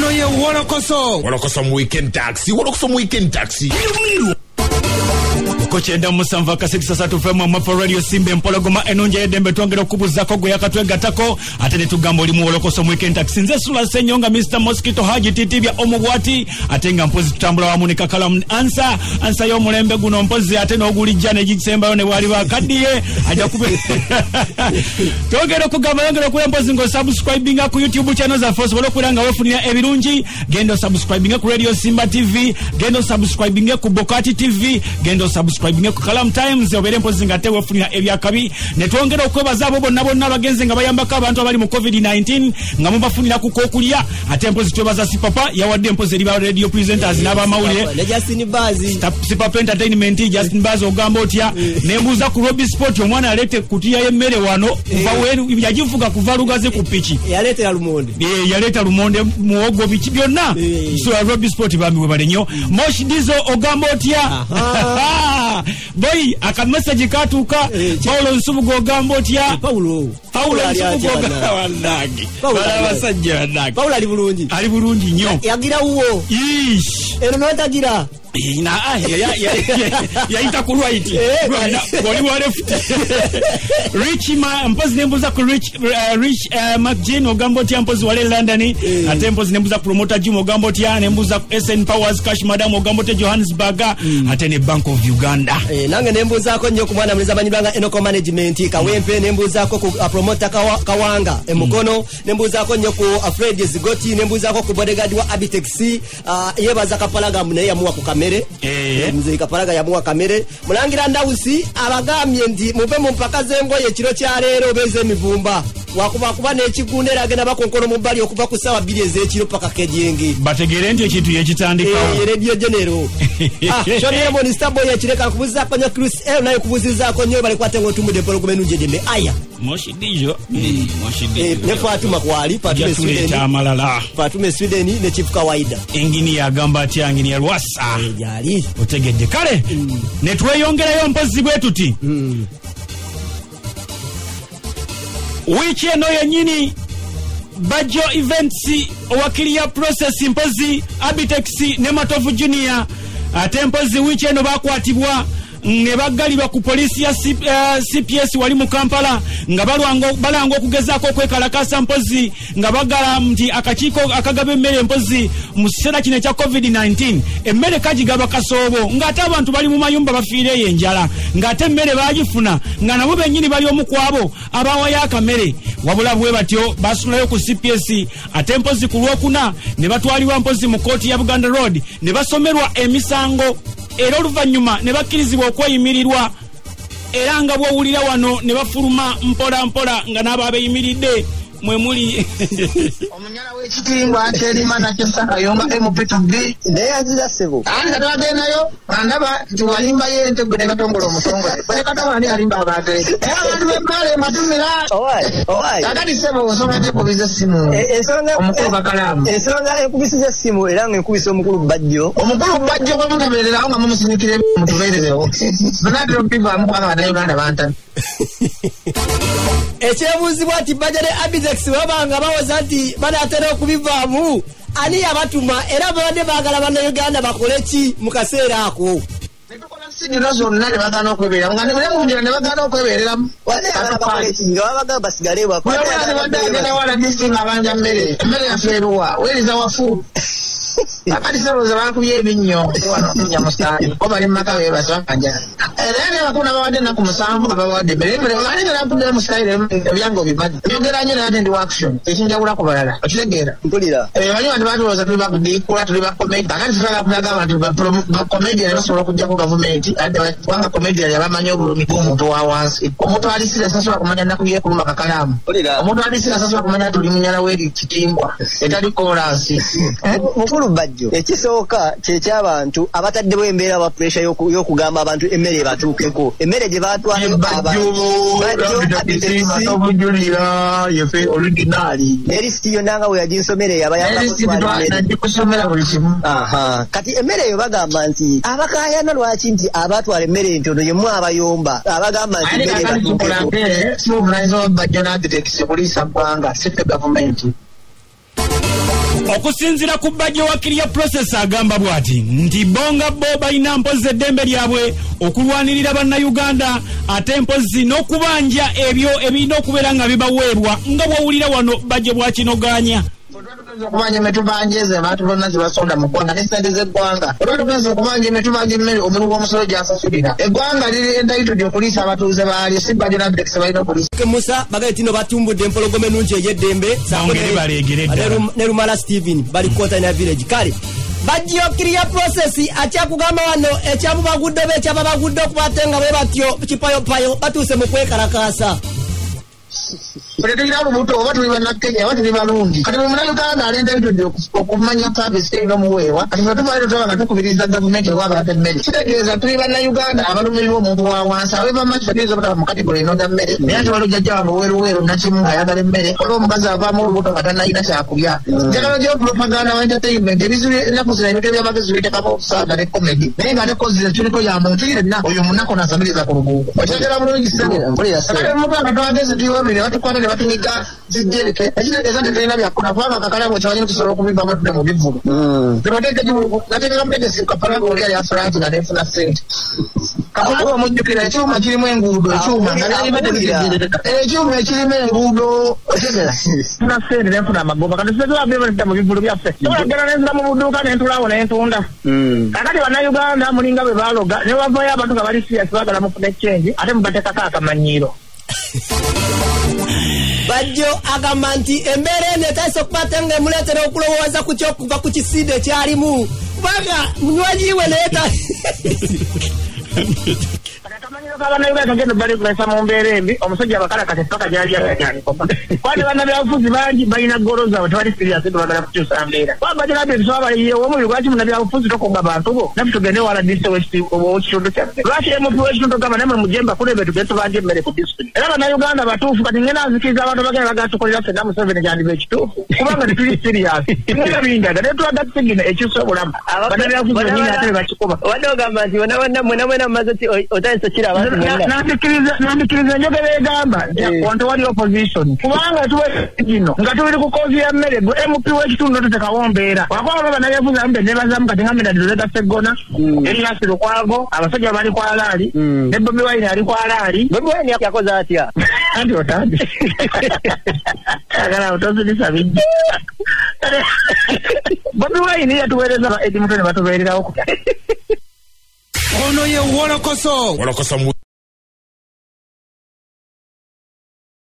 Ono ye Wolokoso. Wolokoso mu weekend taxi, Wolokoso mu weekend taxi. Ko 97.3 FM Amafa Radio Simba Empologoma enonja edembe twongera okubuzaako gwe yakatwegattako ate ne tugamba oli mu Wolokoso weekend taxi. Nze Sula Ssenyonga, Mr Mosquito, Haji Titibya omubwati, ate nga mpozi tutambula wamu ne Kakalamu ansa ansa y'omulembe guno mpozi ate n'ogulijja ne gisembayo ne bwali bakaddiye ajja kube twongera okugamba yongera okuba mpozi ng'osubscribinga ku YouTube channel zaffe osobola okubeera nga weefunira ebirungi. Genda osubscribinga ku Radio Simba TV, genda osubscribinga ku Bokati TV, genda osubscribinga ku Kalam Times obeere mpozi nga ate weefunira ebyakabi. Ne twongera okwebaza abo bonna bonna abagenze nga bayambako abantu abali mu COVID-19 nga mubafunira ku kokulya. Ate mpozi twebaza Sipapa yawadde mpozi eri ba radio presenters n'abamawulire ne Justin Bazi, Sipapa Entertainment, Justin Bazi ogamba otya? Nembuuza ku Robi Sport omwana aleete kutiya y'emmere wano kuva weeru yagivuga kuva Lugazi ku piki, yaleetera lumonde, yaleeta lumonde, muwogo, biki byonna. So Robi Sport bambi webale nnyo. Moshi Dizo ogamba otya? Boy akameseji katuuka. Paulo Nsubuga ogamba otya? Paulo Paulo Nsubuga wannange, abasajja bannange. Paulo ali bulungi, ali bulungi nnyo. Yagira wuwo eno n'otagira yayita ku right wali wa left. Rich mpozi nembuza ku Rich McJean ogamba otya? Mpozi wale London. Ate mpozi nembuza ku Promoter Jim ogamba otya? Nembuza ku SN Powers Cash Madam ogamba otya Johannesburg? Ate ne Bank of Uganda. Nange nembuzaako nnyo ku mwana mulenzi amanyibwa nga Enoko Management Kawempe, nembuzaako ku Promoter Kawanga Emukono, nembuzaako nnyo ku Fred Zigoti, nembuzaako ku bodyguard wa Abitex, yebaza Kapalaga naye yamuwa ku kamere. Mzee Kapalaga yamuwa kamere. Mulangira Ndawusi abagambye nti muve mu mpaka z'engoye ekiro kya leero beeze emivumba wakuba kuba n'ekigunda era agenda bakonkono mu bbali okuva ku ssaawa 2 ez'ekiro paka kejenge bategeere nti ekintu yekitandikawo. Radio General Shoni Starboy ekireka nkubuzizaako nnyo. Chris L naye nkubuzizaako nnyo, balekwate ng'otumudde empologoma ennungi edembe aya Moshi Dijo, Moshi Dijo ne Fatuma kwali Fatuma Sweden amalala Fatuma Sweden ne Chief Kawaida engini agamba atya? Engini Lwasa gyali otegedde. Kale ne tweyongerayo mpozi bwe tuti wiiki eno yennyini Bajjo Events owakiria process mpozi Abitex ne Matovu Junior. Ate mpozi wiiki eno bakwatibwa ne baggalirwa ku poliisi ya CPS wali mu Kampala nga balanga okugezaako okwekalakasa mpozi nga bagala nti akakiiko akagaba emmere mpozi mu kiseera kino ekya COVID-19 emmere kagigaba kasoobo ng'ate abantu bali mu mayumba bafiireyo enjala ng'ate emmere baagifuna nga nabo bennyini bali omu ku abo abawayo akamere. Wabula bwe batyo basulayo ku CPS ate mpozi ku Lwokuna ne batwalibwa mpozi mu kkooti ya Buganda Road ne basomerwa emisango era oluvannyuma ne bakkirizibwa okweyimirirwa era nga bw'owulira wano ne bafuluma mpola mpola nga n'abo abeeyimiridde mwe muli. Omunyala w'ekitiibwa Kyerima Nakissa Kayonga MP2B naye azira ssebo. Ani katwagendayo andaba nti walimbayo ente gwe ne Katongola omutongole bwe Katongola ani alimba abantu era abantu b'ebbale matumira. Kakati ssebo nsonga gyekubiza essimu omukulu Kakalaamu. Ensonga ekubisiza essimu era nga enkubisa omukulu Bajjo. Omukulu Bajjo bwe mutabeererawo nga mumusinikira mutubeererewo banaatera okubivaamu kubanga Bannayuganda bantamye. Ekyebuuzibwa nti Bajjo ne Abitex babanga bawoza nti banaatera okubivaamu, ani yabatuma era babadde baagala Bannayuganda bakole ki mu kaseera ako? Netukola sigino zonna ne bagaana okwebeereramu nga ne bagaana okwebeereramu nga babagamba basigale wala distinga abanja mmere emmere yaffe eruwa weereza wafu. Kakati sebo bakubye ebinnyo wano otunya musaayi ko bali mu maka beebasa bakanja era ne bakuna bawadde ennaku 7 nga babawadde emmere emmere balinga nampudde musaayi ebyange obimanyi byogera nnyo naye ate ndi wa action ekinjawula ku balala okitegeera mpulira. Bali bantu batulowooza tuli bakudikula tuli bakomedi kakati tutala kulaga abantu bakomedian basobola okuggyako gavumenti ate kubanga komedian yabamanyi obulumi bw'omuntu wa wansi. Omuntu alisira sasobola kumanya nnaku yeekuluma kakalaamu. Omuntu alisira sasobola kumanya tuli munyala w'eri kitimbwa etali koolansi. Mukulu Bajjo, ekisooka kyeky'abantu abataddewo embeera ba pressure y'okugamba abantu emmere ebatuukeko emmere gye batwalayo Abajulira yefe originali ne lisiti yonna nga bwe yaginsomera yabayambakusomera buli kimu. Kati emmere eyo bagamba nti abakaayana lwaki nti abatwala emmere entono yemmwe abayomba abagamba nti emmere ebatuukeko. Si obuvunaanyizibwa Bajjo n'Abitex kuliisa ggwanga si ffe gavumenti. Okusinziira ku Bajjo wa Clear Process agamba bw'ati nti bo nga bo balina mpozi eddembe lyabwe okulwanirira Bannayuganda, ate mpozi n'okubanja ebyo ebirina okubeera nga bibaweebwa, nga bw'owulira wano Bajjo bw'akinogaanya. Okubanja emitubanja ezo abantu bonna zebasonda mu ggwanga ne sente z'eggwanga, olwa tugenza okubanja emitubanja emmere, omulimu gw'omusolo gy'asasulira eggwanga liri entitled okuliisa abatuuze baalyo, si Bajjo n'Abitex balina okuliisa. Musa bagaye tino batumbudde empologoma ennungi ey'eddembe. Bongere baleegere ddala. Ne Lumala Steven bali Kontana Village. Kale Bajjo Clear Process akyakugamba wano ekyamubagudde oba ekyababagudde okuba ate nga bwe batyo kipayopayo batuuse mu kwekalakaasa. Ffe tulina olubuto oba tuli Bannakenya oba tuli balungi, kati buli Munnayuganda ali entitled okumanya service erina omuweebwa. Kati ffe tuvaayo tutaba nga tukubiriza gavumenti ewa abantu emmere, kitegeeza tuli Bannayuganda abalumirirwa omuntu wa wansi. Aweva maki tuyinza obutaba mu category enonda mmere, naye ate waliwo jjajja wange oweruweru nakimu ng'ayagala emmere, waliwo omukazi avaamu olubuto nga tannalina kyakulya. Njagala gyo propaganda wa entertainment, ebizibu ennaku zino ebintu ebyamagezi bitekako okusaaga ne comedy, naye nga ne causes tuliko ya muntu yenna oyo munaku nasamiriza ku luguudo. Okyagala bulungi ssebo. Kale mugamba twageze tuyiwabire batukwata ne batunyiga zijjereke, ekitegeeza nti tulina byakola, kubanga akakalabo kyamanyi tusobola okubivamu tudde mu bivvulu. Nateekeka mutegesi kapalaga oli ali afulanti nga nenfuna ssente. Kakuba omujjukira ekyuma kirimu enguudo, ekyuma nga byalibadde bitegeereka, ekyuma ekirimu enguudo, otegera funa ssente nenfuna amagoba. Kati situlabye mu bivvulu byaffe, tolagala nenzira mu buduuka nentulaawo nentunda. Kakati Bannayuganda mulinga bwe baloga ne bavayo abantu nga bali serious baagala mufune change, ate mubateekako akamanyiiro. Bajjo agamba nti embeera eno etandise okukwata nga emuleetera okulowooza ku kyokuva ku kisinde ekyalimu, kubanga munywanyi we naye Akamanyiro k'Abannayuganda kagenda balikulesa mu mbeera embi. Omusajja abakalakata paka gyali akatandikopa kwani bannabyabufuzi bangi balina goal zaabwe, tebali serious, tebagala kukyusa mbeera. Wabajja ebisaba baliyewo omuli, lwaki munnabyabufuzi tokunga bantu bo naffe tugende wala dise ow'ekitundu kyaffe? Lwaki MP w'ekitundu gamba namwe mujje mbakulebe tugende tubanje emmere ku district? Era Bannayuganda batuufu, kati ngenda nzikiriza abantu bagenda bagala tukolera ffenna Museveni, kyandiba ekituufu kubanga tetuli serious. Ngenda bindaga naye tulaga sigino ekyusa obulamu, bannabyabufuzi bennyini ate be bakikuba. Obadde ogamba nti bonna bonna mwena mwena mumaze otandise okira abantu mwenna. Nandikiriza enjogera egamba nti wano tewali opposition, kubanga tuwe gino nga tuli ku cause ya mmere, gwe MP w'ekitundu totekawo mbeera. Wakuba bannabyabufuzi abamu benebazamu, kati nga Medard Lubega Sseggona, Erias Lukwago, abasajja bali kwa rally, ne Bobi Wine ali kwa rally. Bobi Wine yakoze atya? Anti otandi agala otozirisa bijja. Bobi Wine yatuweereza ba Eddie Mutwe ne batubeererawo. Ono ye Wolokoso. Wolokoso.